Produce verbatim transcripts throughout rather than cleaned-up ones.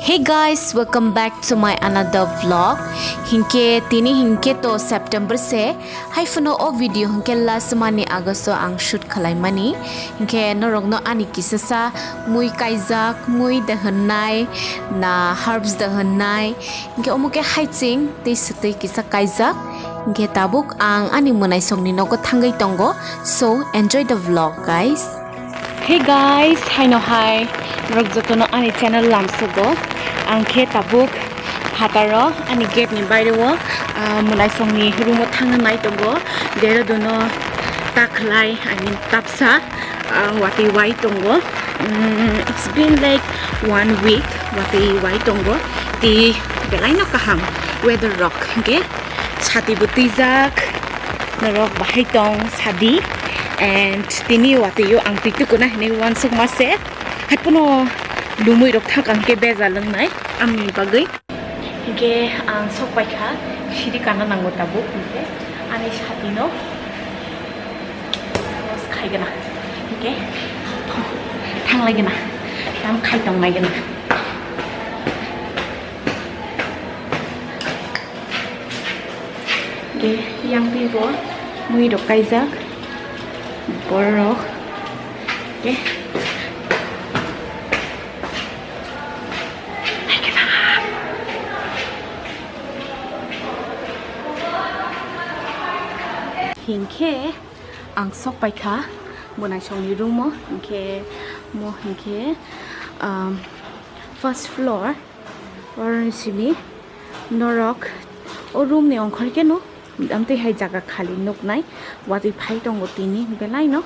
Hey guys, welcome back to my another vlog. Hinkhe tini hinkhe to September se, hai phano o video hinkhe last mani August o ang shoot khalai mani. Hinkhe norokno ani kisasa mui kaijak, mui da hwnnai, na herbs da hwnnai. Hinkhe omo khe haiching tei swtwi kisa kaijak. Hinkhe tabuk ang ani mwnaisongni nogo thangwi tongo. So enjoy the vlog, guys. Hey guys, haino hai norok jotono ani channel lamsogo. Ang khe tabuk hataro ani gate ni baire o, ah, mwnaisongni room o thangna nai tongo. Dehradun o ta khlai, I mean, tapsa, ah, watwi wai tongo. Mm, it's been like one week watwi wai tongo. Tei belai no kaham weather rok, hinkhe sati bo twijak. Norok bahai tong sadi, and tini watwi o ang twi tukuna hinwi uansukma se. Hai phano lumui rok thangkang khe bejal wngnai amni bagwi. Hinkhe ang sok paikha, siri kana nango tabuk, hinkhe ani sati no close khaigena, hinkhe thanglaigena, tam khai tonglaigena. Hinkhe yang twi bo mui rok kaijak, borok, hinkhe. Hinkhe ang sok paikha mwnaisongni room o, hinkhe mo hinkhe, um, first floor, oroni simi norok o room ni ongkhor khe no. Amtwi hai jaga khali nuknai, watwi phai tongo tini belai no.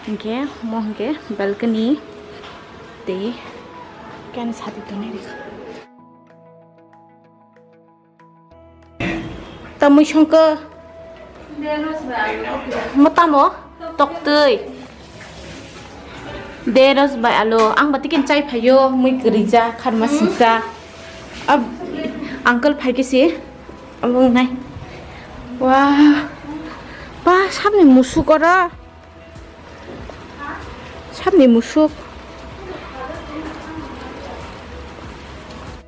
Hinkhe mo hinkhe balcony tei kani sati tonwi rikha. Tamwi songkha. Mo tamo? Toktwi. Deros bai alo. Ang ba tikin chai phaio, mui kwrwija, kharma singsa. Ab, uncle phai khe si. Abo nai. Wah. Ba, samni musuk oro. Samni musuk.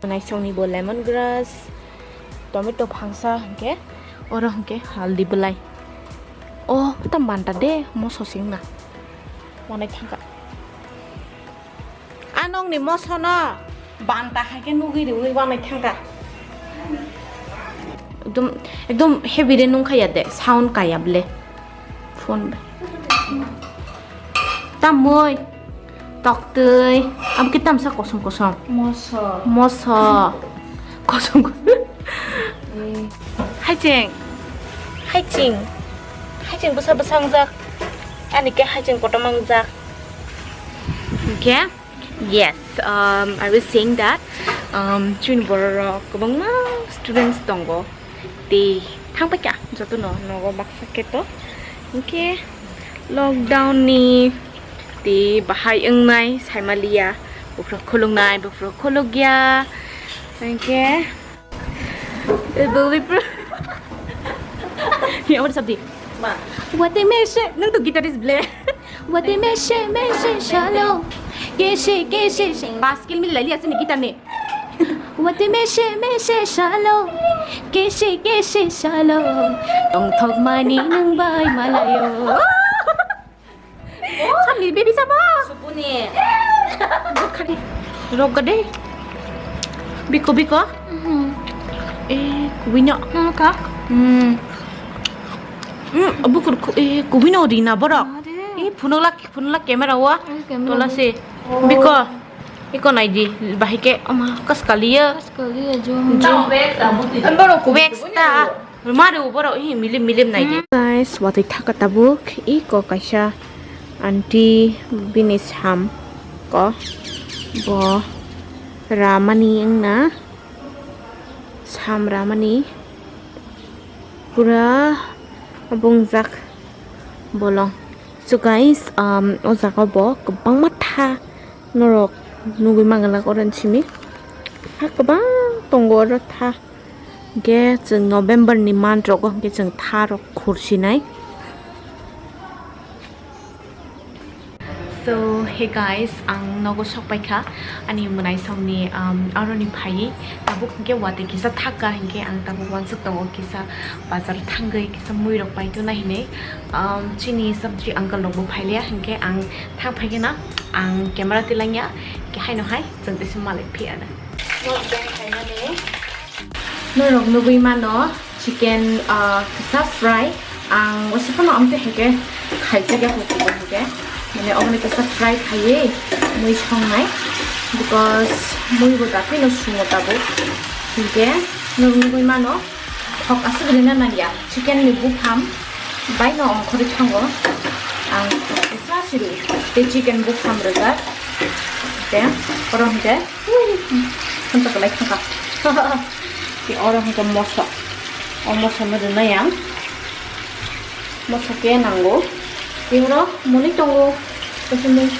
Naisongni bo lemon grass, tomato phangsa hinkhe, oro hinkhe haldi belai. O, ta manta de, moso singna. Wanai thangka. A nokni mosono banta hai khe nugwi riwi wanai thangka. Ekdom, ekdom heavy re nungkha ya de, sound kaya ble. Phone bai. Tamoi, toktwi, abo khe tamsa kosom kosom. Moso. Moso. Kosom kosom. Haiching. Haiching. Haiching bwsa bwsa wngjak. Ani khe haiching kotorma wngjak. Hinkhe, yes, um, I was saying that, um, chini bororok kwbangma students tongo. Tei thangpaikha jotono nogo baksa khe to. Hinkhe lockdown ni tei bahai wngnai saimaliya. Buphuru khuluknai, buphuru khulukya. Hinkhe Eh, bwlwi pro. Ya, what is up, di? Ma. Wate meshe, nang to guitarist ble. Wate meshe, meshe, shalo. Keshe, keshe, she. Pas skill mili laili asini guitar ne. Wate meshe, meshe, shalo. Keshe, keshe, shalo. Tongthok mani nang bai malayo. Samni baby sabo. Supuni. Rok gade. Biko, biko. Mhm. Eh, kubino. Nang ka? Hmm. Hmm, bukur ku, eh, kubino rina borok. Are. Eh, phunulak, phunulak camera wa. Eh, camera Tola wa. Se. Oh. Biko. Iko naidi, bahike, ama, kaskaliya. Kaskaliya, jom. Jom. Bek ta. Maru borok hi milim milim nai di. Guys, watwi thaka tabuk iko kaisa aunty bini sam ko bo ramani wngna sam ramani pura bungjak bolong. So guys, um, o jaga bo kwbangma tha norok nugwi manglak oro simi ha kwbang tongo oro tha. Hwnkhe chwng November ni month rogo hwnkhe chwng tha rok khursinai. So, Hey guys, ang nogo sok paikha ani mwnaisongni, um, aroni phaiwi tabuk hinkhe watwi kisa thakka hinkhe ang tabuk wansuk tongo kisa bazar thangwi kisa mui rok paituna hinwi, um, chini sabji uncle rokbo phailiya hinkhe ang thang phaikhe na ang camera tilangya hinkhe haino hai chwng tesa malai phiya na. Norok nugwi mano chicken, ah, kisa fry. Ang waisa phano amtwi hai khe khaijak ya kho chicken hai khe. Mane oboni kisa fry khaiwi mui songnai. Because mui bo daphino sungo tabuk. Hinkhe norok nugwi mano thok aswk rina nangya. Chicken ni buphang baino ongkhorwi thango. Ang kisa siri. Tei chicken buphang rwjak. Tei oro hinkhe Ui, hansa kwlai thangkha. Tei oro hwnkhe moso. O moso no rwnai ang. Moso khe nango. Tei oro mwnwi tongo. Kasemung.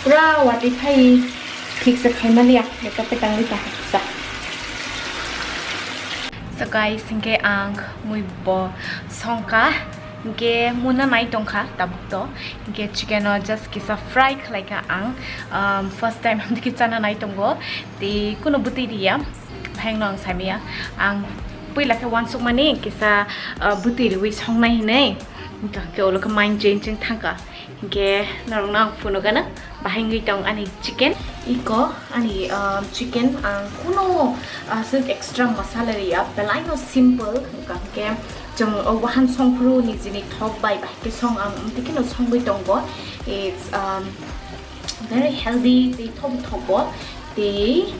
Pura watwi phai thik se khai maliya. Beta petang rita haksa. So guys, hinkhe ang mui bo songkha. Hinkhe muna nai tongkha tabuk to. Hinkhe chicken o just kisa fry khlaikha ang. Um, first time amtwi khe chana nai tongo. Tei kuno bwtwi riya. Bahai no ang saimaya. Ang puila khe wansukmani kisa, uh, bwtwi riwi songnai hinwi. Hinkhe ulo khe mind change wng thangkha. Hinkhe norokno ang phunukgano bahai wngwi tong ani chicken. Iko ani, um, chicken ang kuno, uh, aswk extra masala riya. Belai no simple. Hinkhe Chwng o wahan songphuru nijini thok bai bai khe song ang, um, tei kheno songwi tongo. It's, um, very healthy, tei thok thok bo. Tei,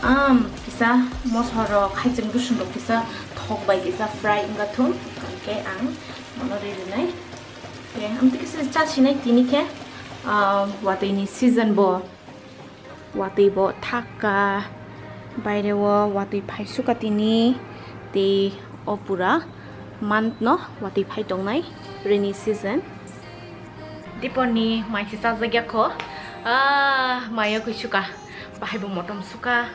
um, kisa moso rok, haichwng bwswng rok kisa thok bai kisa fry wngya thung. Hwnkhe ang mono ri rwnai. Tei, um, tei kisa chasinai tini khe, um, watwi ni season bo. Watwi bo thakka, baire o watwi phaisukha tini, tei o pura month no watwi phai tongnai, rainy season. Dipor ni mai se chajak ya kho, ah, mai o kwi sukha, bahai bo motom sukha,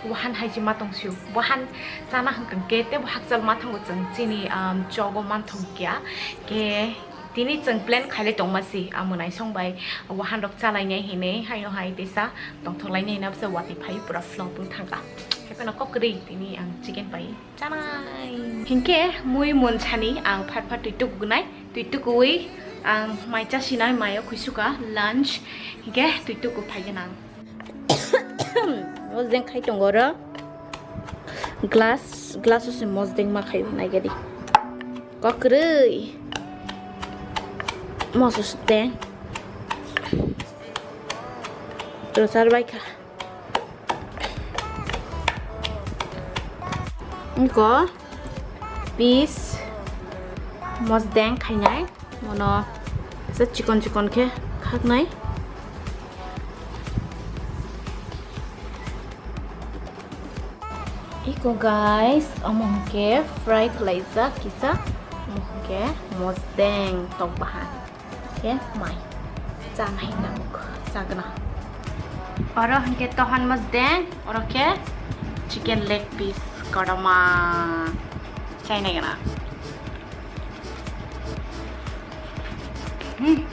wahan hai se ma tong sio, wahan chana hwnkhe tei bo hakchal ma thango chwng chini, um, chogo man thong kya, khe Tini chwng plan khailai tongma si, a mwnai song bai wahan rok chalainai hinwi, haino hai teisa tongthok lainai hinwi, abse watwi phai pura flop wng thangkha. Haiphano kok kwrwi tini ang chicken pai chanai. Hinkhe mui munsani ang phat phat twi tukunai, twi tukuwi ang mai chasinai, maio khuisukha lunch, hinkhe twi tuku phaigen ang. Mosdeng khai tongo oro. Glass, glass o se mosdeng ma khai naigadi. Kokrwi. Moso suteng. Rosar bai kha. Iko piece mosdeng khainai. Mono kisa chikon chikon khe khaknai. Iko guys, omo hwnkhe fry khlaijak kisa, omo hwnkhe mosdeng tok bahan khe mai chanai tabuk chagna. Oro hwnkhe tohan mosdeng, oro khe chicken leg piece kotorma chainai gana. Hmm.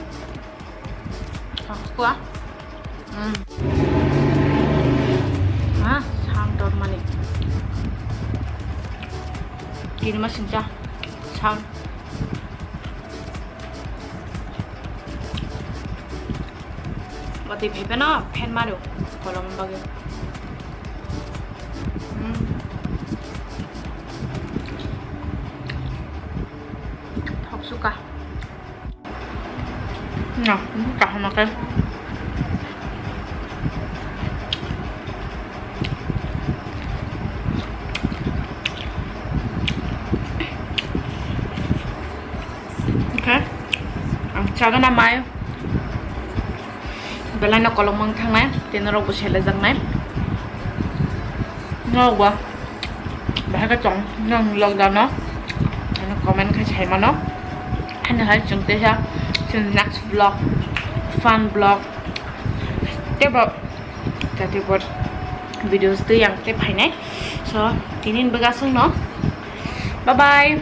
Sakwa. Hmm. Ah, sang tor mani. Kini ma singcha. Sang. Mati phai phano fan mario kolom bagwi. Hmm. Thok suka. Na, kaham khe. Okay. Ang chagana mai. Belai no kolom wng thangnai, tei norok bo selejaknai. Norok bo bahai khe tong nang lockdown no, ano comment khai sai mano. Ano hai chwng teisa chwng next vlog, fun vlog, tei bo jati bo videos tei yang tei phainai. So, tini ni bwgasung no. Bye bye.